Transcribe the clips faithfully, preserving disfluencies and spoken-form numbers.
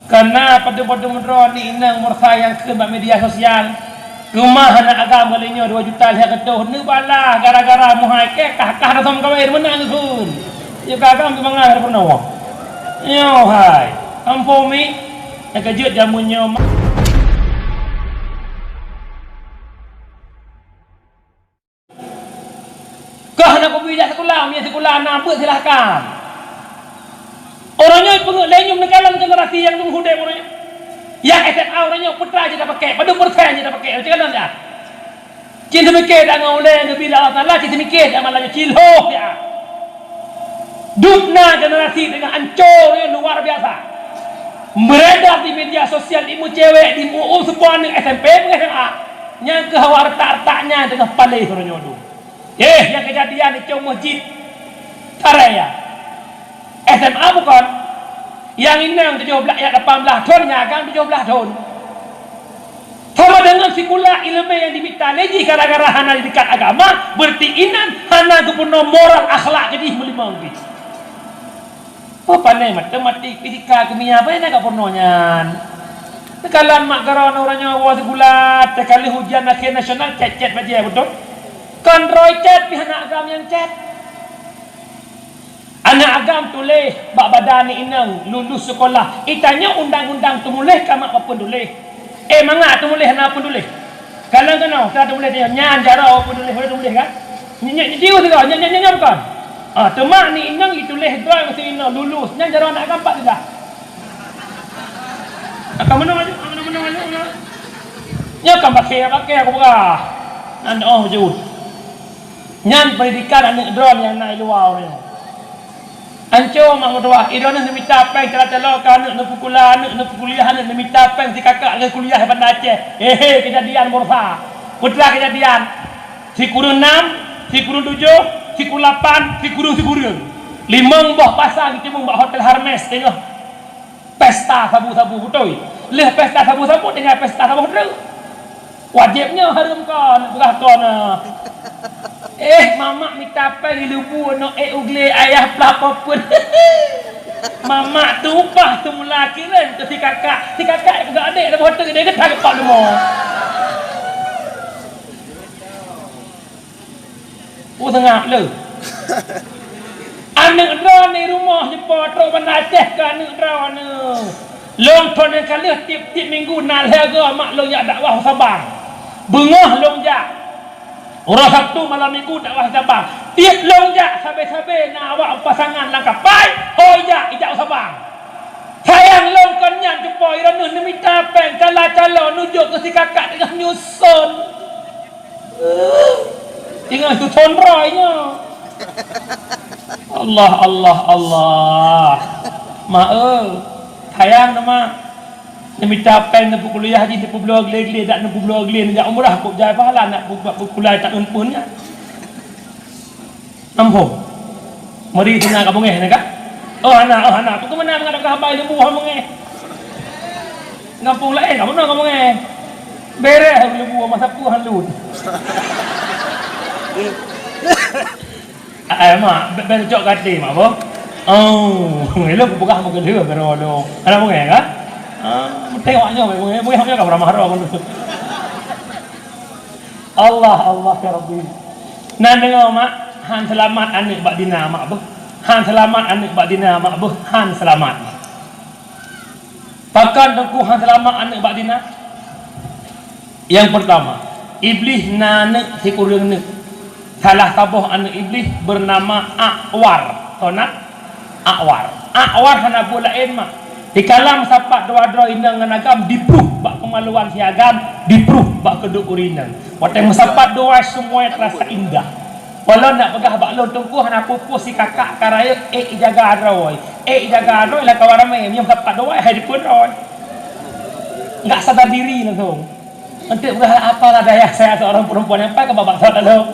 Kana padum-padum droe ni inong Mursa nyang kheun bak media sosial. Keumah aneuk agam kali nyoe dua juta lhèe reutôh neubalah gara-gara meuhai kèe kah-kah rasam kawé meunan geukheun. Nyoe ka agam geumangat peunoh. Nyoe hai. Ampôn mi. Nyang keujeuet jameun nyoe. Kah na kubi jak sikula, meunyo sikula na beuet silahkan. Uroe nyoe peungeuet lé nyoe neukalon generasi nyang dum udeb uroe nyoe. Nyang S M A uroe nyoe peue teuma jeuet tapakèk, padum persen jeuet tapakèk, neukalon dah. Cit teumikir dak ngon ulèe neubi lé Allah Taala, cit teumikir dak malam nyoe cilhoh dah. Dum na generasi teungoh ancô nyoe luar biasa. Beredar di media sosial, di meucewek, di meu'ue seupôt aneuk S M P, S M A. Nyang keuh awak retak-retak nyan teungoh paléh uroe nyoe dum. Eh, nyang keujadian di cong masjid. Taraya. S M A bukon? Nyang inong tujoh blah, nyang lapan blah thon, nyang agam tujoh blah thon. Sama deungon sikula ileumèe nyang dimita lé jih gara-gara hana didikan agama, beureuti inan hana geupeurunoe moral akhlak keu jih meulimong pih. Peue pané matematik, fisika, kimia, peue nyang ka peurunoe nyan? Teukalon mak keudroe uroe nyoe woe sikula, teukalon ujian akhé nasional cét-cét bajèe, beutôi? Kon droe cét pih aneuk agam nyang cét. Aneuk agam tuléh bak badan inong lulus sekolah. Itanyong undang-undang teumuléh ka mak papeuen tuléh. Eh, mangat teumuléh hana papeuen tuléh. Kalon keunoe, ka teumuléh nyan, nyan jaroe papeuen tuléh, boleh teumuléh kan? Nyan, nyan, nyan, nyan, nyan, nyan bukon? Ah, teuma ni inong ituléh droe meusti inong lulus. Nyan jaroe aneuk agam pat dah. Akan meunoe maju, akan meunoe maju, meunoe. Nyoe kan bakèe, bakèe aku peugah. Nan oh jeuet. Nyan pendidikan aneuk droe nyang na i luwa uroe nyoe. Ancô mak meutuwah, i droeneuh neumita péng calo-calo keu aneuk neupeusekolah, aneuk neupeukuliah, aneuk neumita péng sikakak lagèe kuliah di Banda Aceh. Hehe, keujadian Mursa. Peue teuma keujadian? Sikureueng nam, sikureueng tujoh, sikureueng lapan, sikureueng sikureueng. Limong boh pasang jiteumeung bak Hotel Hermes teungoh pesta sabu-sabu, beutôi. Lheueh pesta sabu-sabu tinggai pesta saboh treuk. Wajéb nyoe hareuem kon, peugah kon, ah. Eh, mamak mita péng di lubue, nok ék u glé, ayah plah papeuen. Mamak tumpah seumula kirém keu si kakak. Si kakak peugah adék, dah boh teuk dia geutang keu pak leumo. Peue seungab le. Aneuk droeneuh rumoh jipo trok Banda Aceh keu aneuk droeneuh. Lôn thon nyang ka lheueh tiep-tiep minggu na lhèe go mak lôn jak dakwah u Sabang. Beungoh lôn jak. Uroe Sabtu malam minggu dakwah u Sabang. Tiep lôn jak sabe-sabe na awak pasangan lam kapai, ho ijak, ijak u Sabang. Sayang lôn kon nyan jipo droeneuh neumita péng calo-calo neujok keu si kakak teungoh nyuson. Teungoh suson droe nyoe. Allah, Allah, Allah. Mak, eh. Sayang na, Mak. Neumita péng neupeukuliah jih, neupeubloe glé-glé, dak neupubloe glé, neujak umrah, kok jai pahala nak bu-, bu-, peukuliah tak eun pun nyan. Ampôn. Meuri teungoh ka beungèh nyan ka? Oh, hana, oh, hana. Peue keumeuna mangat ka haba lembu hana beungèh? Gampông laén ka meunan ka beungèh. Bèrèh lembu masa peue han lut. Ai, mak, bèk, bèk cok gata, mak, boh. Oh, ilôn kupeugah meukeuleuh keu droe lôn. Hana beungèh ka? Ah, meuteuk awak nyoe, beungèh, beungèh awak nyoe ka beuramah droe. Allah, Allah, ya Rabbi. Nan deungoe, mak, han seulamat aneuk bak zina, mak, beuh. Han seulamat aneuk bak zina, mak, beuh. Han seulamat. Pakon teungku han seulamat aneuk bak zina? Nyang peurtama, Iblih na aneuk sikureueng neuk. Salah saboh aneuk Iblih beunama Akwar. Soe nan? Akwar. Akwar hana buet laén, mak. Dikalam sapat dua droe inong ngon agam dipruh bak keumaluan si agam, dipruh bak keuduek ureueng inong. Watèe meusapat dua, semuanya terasa indah. Walon nak peugah bak lôn, teungku hana peue-peue si kakak ka rayeuk, ék ijaga droe. Ék ijaga droe lam kawan ramè, meunyoe meusapat dua hai dipeuet droe. Enggak sadar diri langsung. Untuk peugah, apalah daya saya seorang perempuan nyang pakai babak saudara.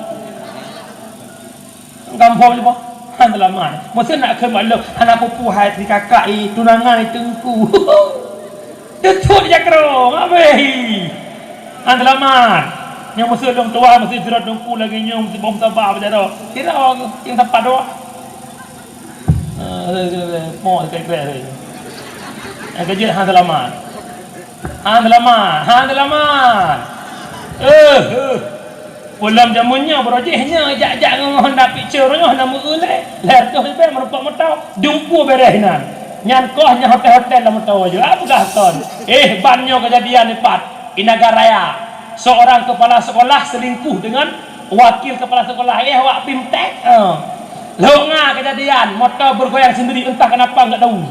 Gampông je, boh. Han seulamat. Meusti nak kheun bak lôn, hana peue-peue hai si kakak i tunangan i teungku. Teutôt jakrong, abéh. Han seulamat. Nyang meusti lôn tuha, meusti jroh teungku lagèe nyoe, meusti bom sabar bak jaroe. Kira nyang sapat dua. Ah, mo krek-krek. Nyang keujeuet han seulamat. Han seulamat, han seulamat. Eh, eh. Peulom jameun nyoe, barojéh nyoe jak-jak ngon Honda Picture nyoe na meu-eu lé. Lhèe reutôh ribèe meurumpok moto, dumpeue bèrèh inan. Nyan koh nyan hotel-hotel lam moto jih. Ah, peugah kon. Eh, ban nyoe keujadian ipat. Di Nagan Raya, seorang kepala sekolah selingkuh dengan wakil kepala sekolah, eh, awak bimtek. Eh. Lhok nga kejadian, motor bergoyang sendiri, entah kenapa, enggak tahu.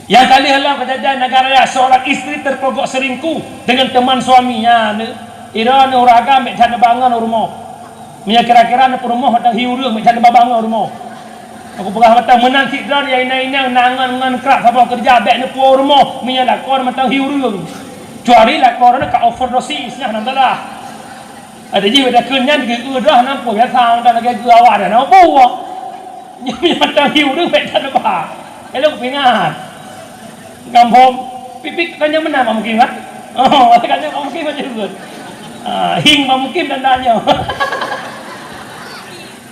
Yang kali dalam kejadian Nagan Raya, seorang isteri terpergok selingkuh dengan teman suaminya. Ira ni urang agam, mek that neubangun rumoh. Meunyoe kira-kira na peurumoh mantong hi ureueng, meucah neubangun rumoh. Aku peugah mantong meunan cit droe nyang inong-inong na ngon, ngon krab saboh keureuja bèk neupuwoe rumoh, meunyoe lakoe mantong hi ureueng. Kecuali lakoe droe ka overdosis, nyan hana masalah. Ada jih bèk takheun nyan geue droe hana peue, biasa mantong lagèe geue awak dah na peue. Nyan mantong hi ureueng bèk that neuba. Elok peuingat. Gampông, pipik kan nyang meunan Mak Mukim kan? Oh, kan nyang Mak Mukim aja ikut. Ah, hing Mak Mukim dan danyo.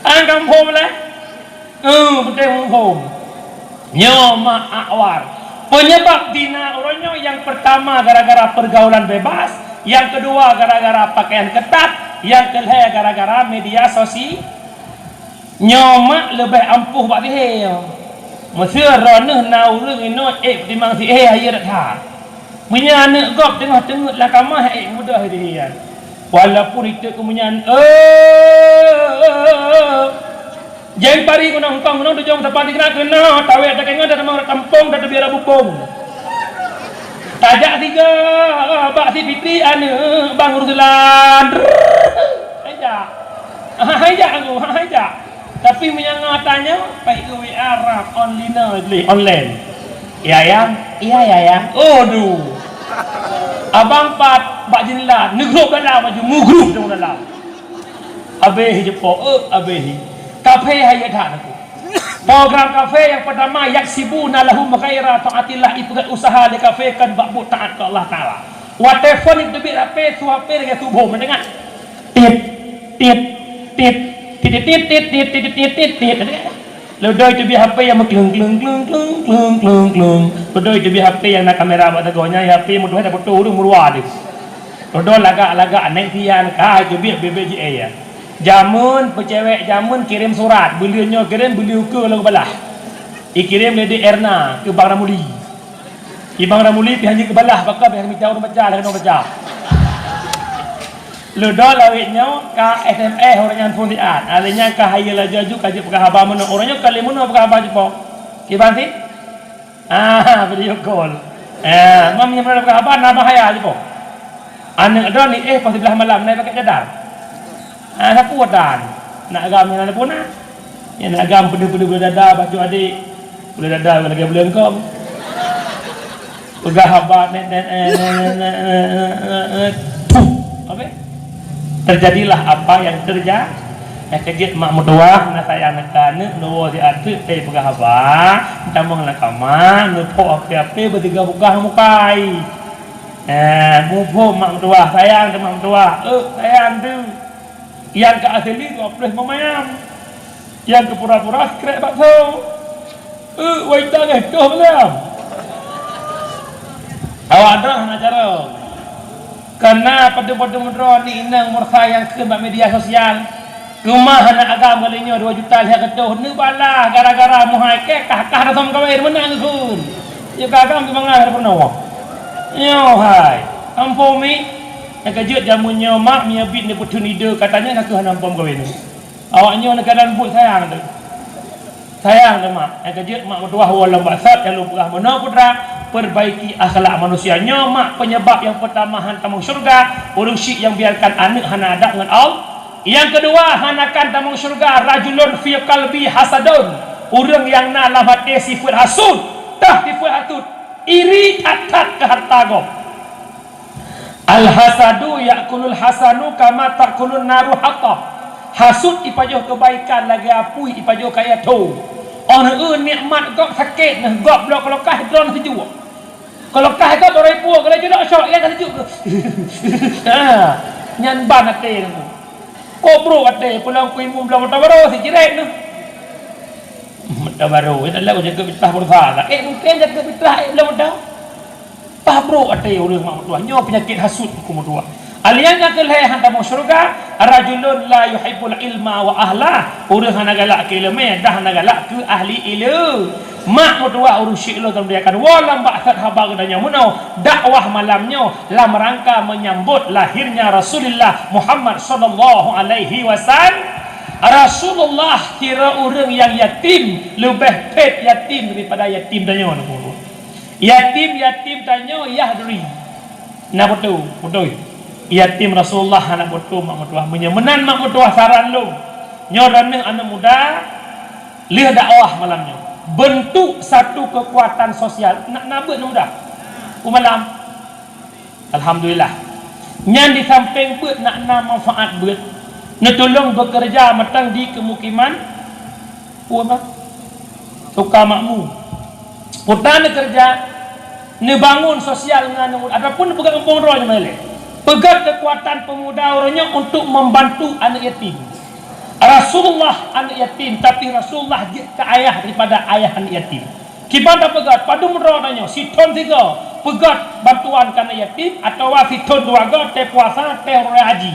Ah, gampông lah. Oh, betul gampông. Nyoe Mak Akwar. Penyebab zina uroe nyoe yang pertama gara-gara pergaulan bebas, yang kedua gara-gara pakaian ketat, yang kelhèe gara-gara media sosi-, Nyoe mak leubeh ampoh bak sihé nyoe. Meuseu droeneuh na ureueng inoe ék timang sihé, hayeue that that. Meunyoe aneuk gob teungoh teungeut lam kama, ék mudah sihé nyan. Walaupun itu kemunyan, eh, jeng pari gunong kong gunong tujong teupati keunoe, tawét takengon, tateumong tampong, tateubiet bubông. Tajak tiga bak si Fitri aneuk Bang Ruslan. Tajak. Hai jak aku, hai jak. Tapi meunyoe ngon tanyoe, pai ke W A rab online leh, online. Ya yang, iya ya yang. Aduh. Abang pat bak jendela, neugrob dalam baju, mugrob dalam. Abéh jeupok, eh, abéh. Kaphé hai that aku. Program kaphé nyang pertama, yaksibuna lahum ghaira taatillah, ipeugét usaha lé kaphé kon bak buet taat keu Allah Taala. Watèe phôn teubiet H P, su H P lagèe suboh meudeungoe. Tit, tit, tit, tit, tit, tit, tit. Leudoi teubiet H P nyang meukleueng, kleueng, kleueng, kleueng, kleueng, kleueng, kleueng. Leudoi teubiet H P nyang na kamera bak sagoe nyan, H P meutuhai tapoto ureueng meurua deh. Leudoi lagak-lagak nèk sian ka teubiet B B J A ya. Jameun peucewek jameun kirém surat, beulieu nyoe kirém, beulieu ukeue lôn balah. Ikirém lé Dek Erna keu Bang Ramuli. Ibang Ramuli pih hana geubalah, baka pih hana mita ureueng baca, lagèe nyoe baca. Leudoi lawét nyoe ka S M S ureueng nyan phôn siat. Alèh nyan ka hayeue laju-laju ka jeuet peugah haba meunoe. Ureueng nyoe ka lheueh meunoe peugah haba jipo. Kiban sih? Ah, video call. Ah, mam nyang meunoe peugah haba na bahaya jipo. Aneuk droe ni, eh, pas siblaih malam na pakai cadar. Ah, sapeue tan? Nak agam nyang na puna. Nyang na agam peudeuh-peudeuh buleuen dada, bacut adék. Buleuen dada lagèe buleuen kong. Peugah haba, net, net, eh, net, net, eh, eh, eh, eh. Puh. Apa? Terjadilah apa yang terja-, nyang keujeuet mak meutuwah, na sayang na keu aneuk, neuwoe siat teuk, eh, peugah haba, tamong lam kama, neuphok api-api, beutiga peugah mukai. Eh, muphom mak meutuwah, sayang teuh mak meutuwah. Eh, sayang teuh. Nyang ka asli dua ploh lima mayam. Nyang keu pura-pura sikrek bakso. Eh, wai tangah toh malam. Awak droe hana carông. Kana padum-padum droe ni inong mursa nyang kheun bak media sosial. Keumah aneuk agam kali nyoe dua juta lhèe reutôh neubalah gara-gara meuhai kèe kah-kah rasam kawén meunan kheun. Nyoe ka agam di mangat peunoh. Nyoe hai. Ampôn mi. Nyang keujeuet jameun nyoe mak mie bit neupeutheun ide katanya ka keuh hana ampôn kawén. Awak nyoe neukadan buet sayang teuh. Sayang teuh mak. Nyang keujeuet mak meutuwah woe lom bak sat nyang lôn peugah meunoe putra, perbaiki akhlak manusia. Nyoe mak penyebab nyang peutama han tamong syeuruga, ureueng syik nyang biarkan aneuk hana adab ngon Allah. Nyang keudua, hana kan tamong syeuruga, rajulun fi qalbi hasadun, ureueng nyang na lam até sifeuet hasut, tah sifeuet hasut, iri that-that keu hareuta gob. Al-hasadu ya'kulul hasanu kama ta'kulun naru hatab. Hasut ipajoh keubaikan lagèe apui ipajoh kayèe thô. Óh neueu nikmat gob sakét, gob bloe keu lokah droe seujuk. Keu lokah gob barô ipuwoe, keu laju lok syok, ya seujuk. Ha, nyan ban até nyan. Kok brok até, pulang ku imeum bloe mata barô, si jirek nyoe. Dah baru, ya, tak lewat jaga fitrah berusaha. Eh, mungkin jaga fitrah, eh, belum ada. Pah bro, ada ureuëng mak meutuah. Nyoe penyakit hasut hukum meutuah. Alian nyang keu lhée hantamu syurga, rajulun la yuhibbul ilma wa ahlah. Ureuëng hana galak keu ileumé, dah hana galak keu ahli ileu. Mak meutuah ureuëng syik lo teudiakan. Walam bak that haba geutanyoe meunoe, dakwah malam nyoe lam rangka menyambut lahirnya Rasulullah Muhammad sallallahu alaihi wasallam. Rasulullah kira ureuëng nyang yatim, leubeh phét yatim daripada yatim tanyoe. Yatim-yatim tanyoe yah duri. Na beutôi, beutôi. Yatim Rasulullah hana beutôi mak meutuah. Meunyoe meunan mak meutuah saran lôn. Nyoe raneuk aneuk muda lheueh dakwah malam nyoe. Bentuk satu kekuatan sosial. Nak nabeuet aneuk muda. U malam. Alhamdulillah. Nyan di sampéng beuet nak na manfaat beuet, neutulông beukeureuja mantong di keumukiman peue, suka makmu. Peue ta neukeureuja, neubangon sosial ngon ataupun neupeugah gampông droe nyoe lé. Peugah kekuatan pemuda uroe nyoe untuk membantu aneuk yatim. Rasulullah aneuk yatim, tapi Rasulullah jeuet keu ayah daripada ayah aneuk yatim. Kiban tapeugah, padum droe tanyoe, sithon sigoe, peugah bantuan keu aneuk yatim, atawa sithon dua goe, teuh puasa, teuh raya haji.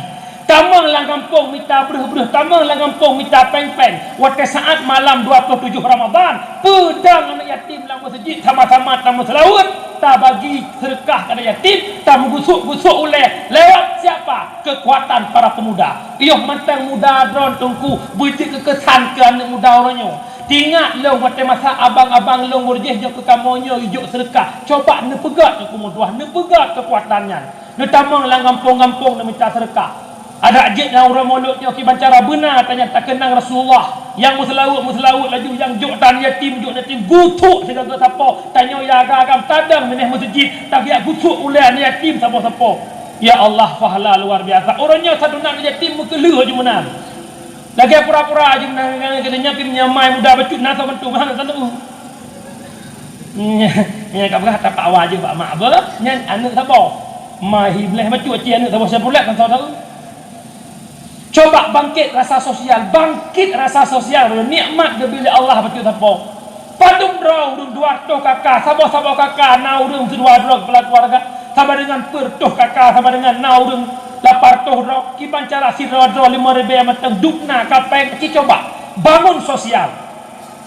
Tamong lam gampông mita breuh-breuh, tamong lam gampông mita péng-péng. Watée saát malam dua puluh tujoh Ramadhan, peudong aneuk yatim lam meuseujid, sama-sama tameuseulaweuet, tabagi seudeukah keu aneuk yatim, tameugusok-gusok ulée. Lewat siapa? Kekuatan para pemuda. Yoh mantong muda droe teungku, beujeuet keu keusan keu aneuk muda uroe nyoe. Tingat lôn watée masa abang-abang lôn beureujeih jok keu kamoe nyoe jok seudeukah. Coba neupeugah teungku meutuah, neupeugah kekuatan nyan. Neutamong lam gampông-gampông neumita seudeukah. Adak jeuet nyang uroe mulod nyoe kiban cara beuna tanyan takeunang Rasulullah. Nyang meuseulaweuet-meuseulaweuet laju nyang jok tan yatim, jok yatim gusok sigoe-goe sapo. Tanyoe ya agam-agam tadong binéh meuseujid, tabiak gusok ulée aneuk yatim sapo-sapo. Ya Allah, pahala luar biasa. Uroe nyoe saduna aneuk yatim meukeuleuh jumeunan. Lagée pura-pura jumeunan ngon geutanyoe pih meunyoe mai muda bacut na sabantu hana saneuk. Nyan ka peugah tapak awai jih bak mak beuh, nyan aneuk saboh. Mai hi bleh bacut ci aneuk saboh siat puléh kan saudara. Coba bangkit rasa sosial, bangkit rasa sosial, nikmat geubri lé Allah bacut sapo. Padum droe ureuëng dua reutôh kaka, saboh-saboh kaka na ureuëng sidua droe kepala keluarga, sama dengan peuet reutôh kaka, sama dengan na ureuëng lapan reutôh droe, kiban cara sidroe droe limong ribée mantong dubna kapéng, ci coba bangun sosial.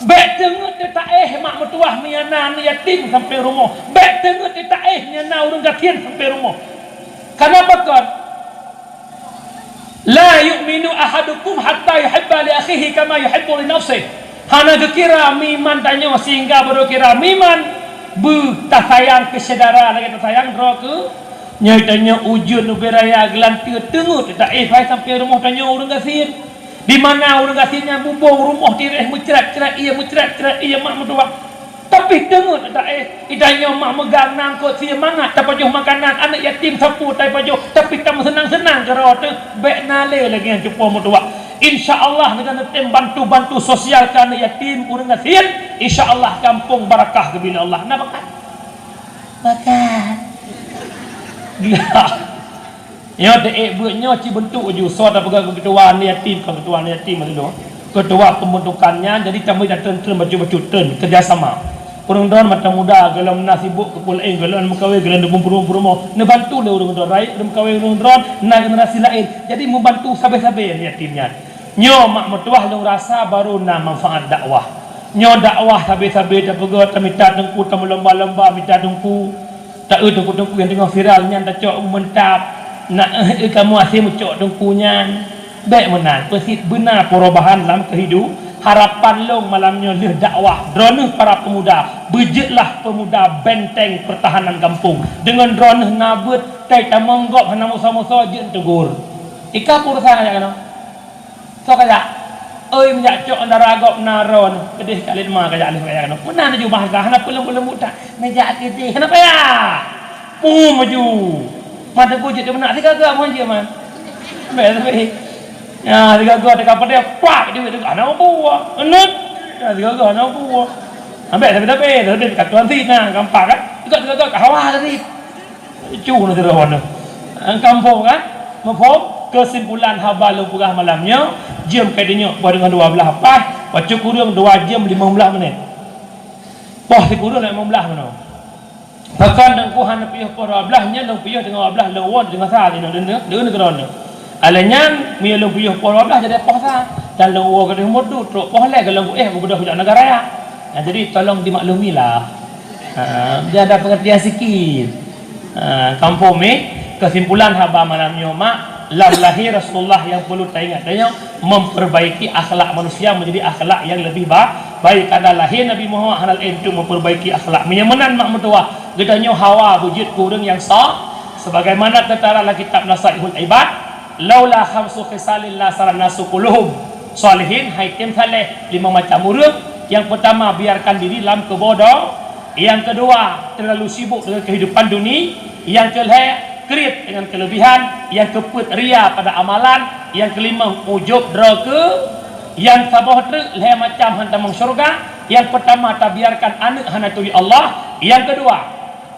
Bék teungeut teuta éh mak meutuah meunyo na aneuk yatim sampéng rumoh. Bék teungeut teuta éh meunyo na ureuëng gasien sampéng rumoh. Kenapa kon? La yu'minu ahadukum hatta yuhibba li akhihi kama yuhibbu li nafsih. Hana geukira meuiman tanyoe sehingga baru kira meuiman beutasayang keu syedara lagée tasayang droe keu nyoe tanyoe ujeuen ubé raya geulanteue teungeut teuta éh hai sampéng rumoh tanyoe ureuëng gasien. Di mana ureuëng gasien nyan bubông rumoh tireh meucret-cret ié, meucret-cret ié mak meutuah. Tapi teungeut teuta éh, itanyoe mak meugang nangkot sie mangat tapajoh makanan aneuk yatim sapeue tapajoh, tapi tameuseunang-seunang keudroe teuh bék na lé lagée nyan cupo meutuah. Insya Allah neutem bantu-bantu sosial keu aneuk yatim ureuëng gasien, insya Allah gampông barakah geubri lé Allah. Na bakat? Bakat. Nyoe deuek beuet nyoe ci beuntuk ju soe tapeugah keu keutua aneuk yatim, keu keutua aneuk yatim maksud lôn. Keutua pembentukan nyan jadi tameuja treun-treun bacut-bacut treun kerjasama. Ureuëng droe mata muda golom na sibuk keu peue laén, golom meukawen, golom dubung peurumoh-peurumoh neubantu lé ureuëng droe rayeuk ureuëng meukawen ureuëng droe na generasi laén. Jadi meubantu sabe-sabe aneuk yatim nyan. Nyoe mak meutuah lôn rasa baru na manfaat dakwah. Nyoe dakwah sabe-sabe tapeugah tamita teungku tameulomba-lomba mita teungku. Ta eu teungku-teungku nyang teungoh viral nyan tacok meuntap, na eu kamoe hase meucok teungku nyan. Bék meunan, peusit beuna perubahan lam keuhidup. Harapan lôn malam nyoe lheueh dakwah, droeneuh para pemuda, beujeuetlah pemuda benteng pertahanan gampông. Deungon droeneuh na beuet tai tamong gob hana musoh-musoh jeuet teugur. Ika peue urusan ayah keunoe? Soe kajak? Oi, meujak cok dara gob na ron, keudeh ka lét ma kajak lheueh kajak keunoe. Meunan laju bangga, hana peuleumbut-leumbut that. Meujak keudeh, hana payah. Mu maju. Mata gujit di meunak sigaga maju man. Bèk tapi. Ya, sigaga teuka peudeh, pak, di, di, hana mampu. Euneuet. Ya, sigaga hana mampu. Ambek tapi-tapi, tapi ka tuan sit na, gampang kan? Sigaga, sigaga, ka hawa tadi. Cu na sidroe wan. Engkau muphom kan? Muphom? Kesimpulan haba lôn peugah malam nyoe, jeuem ka deunyoe boh deungon dua blah paih, Bacut kureueng dua jeuem limong blaih menit. Poh sikureueng limong blaih meunoe. Pakon Teungku hana piôh poh dua blaih, nyan lôn piôh teungoh dua blaih, lôn woe teungoh sa, di droeneuh. Alèh nyan, meunyoe lôn piôh poh dua blaih jadi poh sa, dan lôn woe keudeh mudu, trok poh lhèe golom éh geubeudôh jak Nagan Raya. Nah, jadi tolong dimaklumilah. Ha, biar ada pengertian sikit. Ha, kampung ni, kesimpulan haba malam nyoe mak, lam lahé Rasulullah nyang perlu taingat tanyoe, memperbaiki akhlak manusia menjadi akhlak yang lebih ba-, baik. Karena lahé Nabi Muhammad hana laén untuk memperbaiki akhlak. Meunyoe meunan mak meutuwah, geutanyoe hawa beujeuet keu ureueng nyang sa-, sebagaimana teutarang lam kitab Nasaihul Ibad, "Laula khamsu khisalin la saran nasu kulluhum shalihin," hai tem saleh lima macam ureueng. Yang pertama, biarkan diri lam keubodoh. Yang kedua, terlalu sibuk dengan kehidupan dunia. Yang kelhèe, kriet dengan kelebihan. Yang keupeuet, ria pada amalan. Yang kelimong, ujub droe keu. Yang saboh treuk, lhèe macam han tamong syurga. Yang pertama, tabiarkan aneuk hana turi Allah. Yang kedua,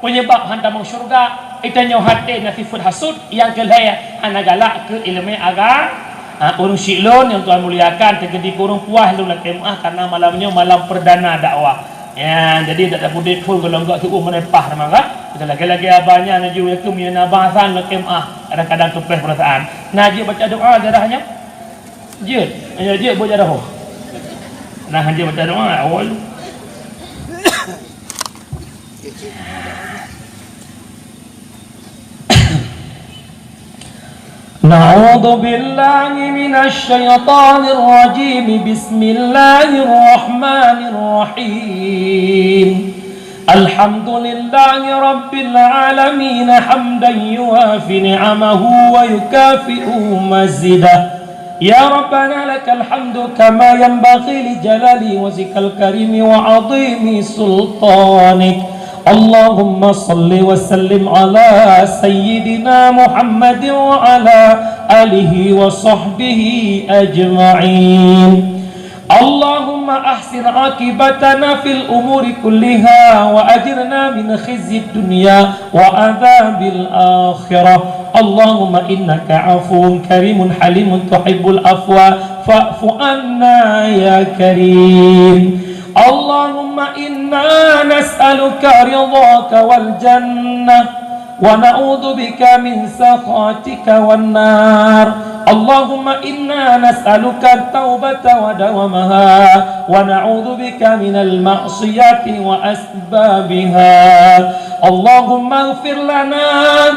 penyebab han tamong syurga, geutanyoe até na sifeuet hasut. Yang kelhèe, hana galak keu ileumèe aga-, ha, ureueng syik lôn nyang Tuhan muliakan, teukeudi keu ureueng puas lôn lakèe meu'ah karena malam nyoe malam perdana dakwah. Ya, jadi dak tapeuduek phôn golom gak tu'uh meunepah teuma ka. Kita lagèe-lagèe abah nyan laju, ya, keu meunyoe na bahasan lakèe meu'ah, kadang-kadang keupèh peurasaan. Na jeuet baca doa jaroe nyan? Jeuet. Ya, jeuet buet jaroe. Nah, jeuet baca doa awai. أعوذ بالله من الشيطان الرجيم. بسم الله الرحمن الرحيم. الحمد لله رب العالمين، حمدا يوافي نعمه ويكافئ مزيده. يا ربنا لك الحمد كما ينبغي لجلال وجهك الكريم وعظيم سلطانك. اللهم صل وسلم على سيدنا محمد وعلى آله وصحبه أجمعين. اللهم أحسن عاقبتنا في الأمور كلها وأجرنا من خزي الدنيا وعذاب الآخرة. اللهم إنك عفو كريم حليم تحب العفو فاعف عنا يا كريم. اللهم إنا نسألك رضاك والجنة ونعوذ بك من سخطك والنار. اللهم إنا نسألك التوبة ودوامها ونعوذ بك من المعصية وأسبابها. اللهم اغفر لنا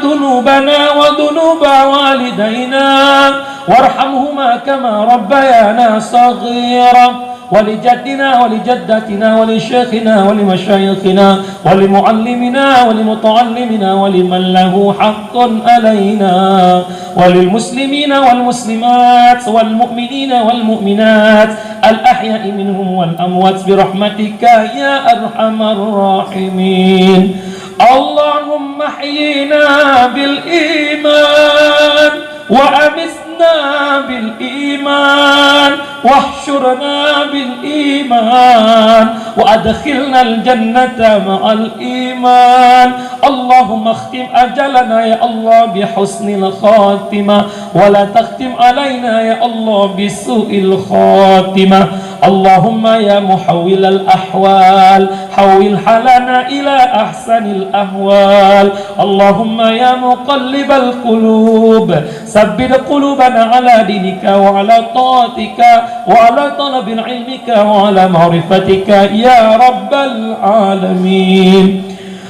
ذنوبنا وذنوب والدينا وارحمهما كما ربيانا صغيرا. ولجدنا ولجدتنا ولشيخنا ولمشايخنا ولمعلمنا ولمتعلمنا ولمن له حق علينا وللمسلمين والمسلمات والمؤمنين والمؤمنات الأحياء منهم والأموات برحمتك يا أرحم الراحمين. اللهم احينا بالإيمان وأمتنا بالإيمان واحشرنا بالإيمان وأدخلنا الجنة مع الإيمان. اللهم اختم أجلنا يا الله بحسن الخاتمة ولا تختم علينا يا الله بسوء الخاتمة. اللهم يا محول الأحوال حول حالنا إلى أحسن الأحوال. اللهم يا مقلب القلوب ثبت قلوبنا على دينك وعلى طاعتك وعلى طلب علمك وعلى معرفتك يا رب العالمين.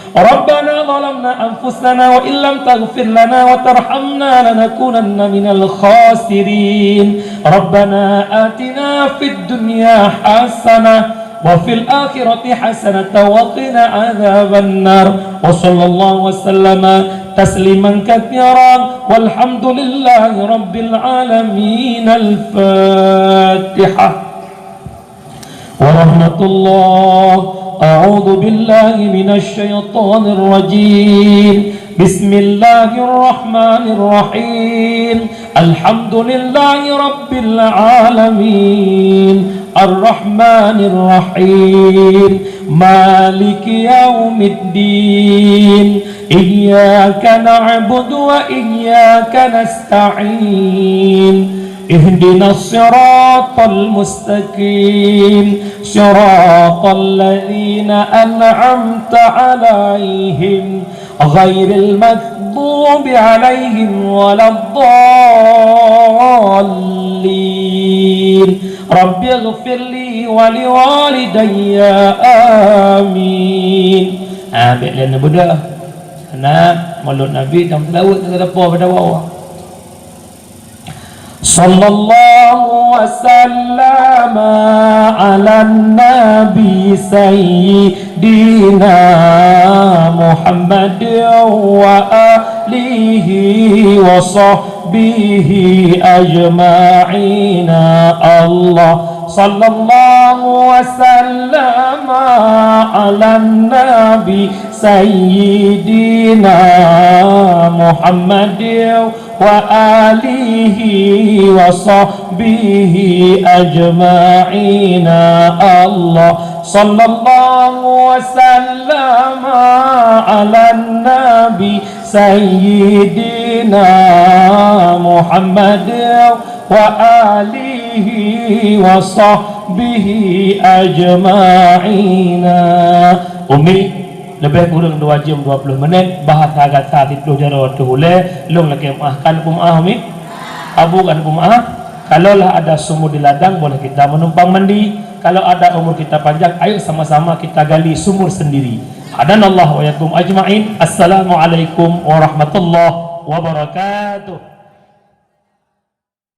ربنا ظلمنا أنفسنا وإن لم تغفر لنا وترحمنا لنكونن من الخاسرين. ربنا آتنا في الدنيا حسنة وفي الآخرة حسنة وقنا عذاب النار. وصلى الله وسلم تسليما كثيرا. والحمد لله رب العالمين. الفاتحة. ورحمة الله. أعوذ بالله من الشيطان الرجيم. بسم الله الرحمن الرحيم. الحمد لله رب العالمين. الرحمن الرحيم. مالك يوم الدين. إياك نعبد وإياك نستعين. Ihdinas siratal mustaqim, siratal ladzina an'amta 'alaihim, ghairil maghdubi 'alaihim waladdallin. Rabbighfirli wa liwalidayya. Amin. Ah, bèk lé neubeudôh. Karena Maulud Nabi dan seulaweuet keu gata po pada wawa. Sallallahu wa sallama 'alan nabi sayyidina Muhammad wa alihi wa sahbihi ajma'ina. Allah, sallallahu wa sallama 'alan nabi sayyidina Muhammad wa alihi wa sahbihi ajma'ina. Allah, sallallahu wa sallama 'alan nabi sayyidina Muhammad wa alihi wa sahbihi ajma'ina. Umi, leubeh kureueng dua jeuem dua ploh minèt, bahasa gata siplôh jaroe teuh ulèe, lôn lakèe meu'ah. Ka neupeu'ah, Umi? Abu ka neupeu'ah? Kalau lah ada sumur di ladang, boleh kita menumpang mandi. Kalau ada umur kita panjang, ayo sama-sama kita gali sumur sendiri. Hadanallahu wa iyyakum ajma'in. Assalamualaikum warahmatullahi wabarakatuh.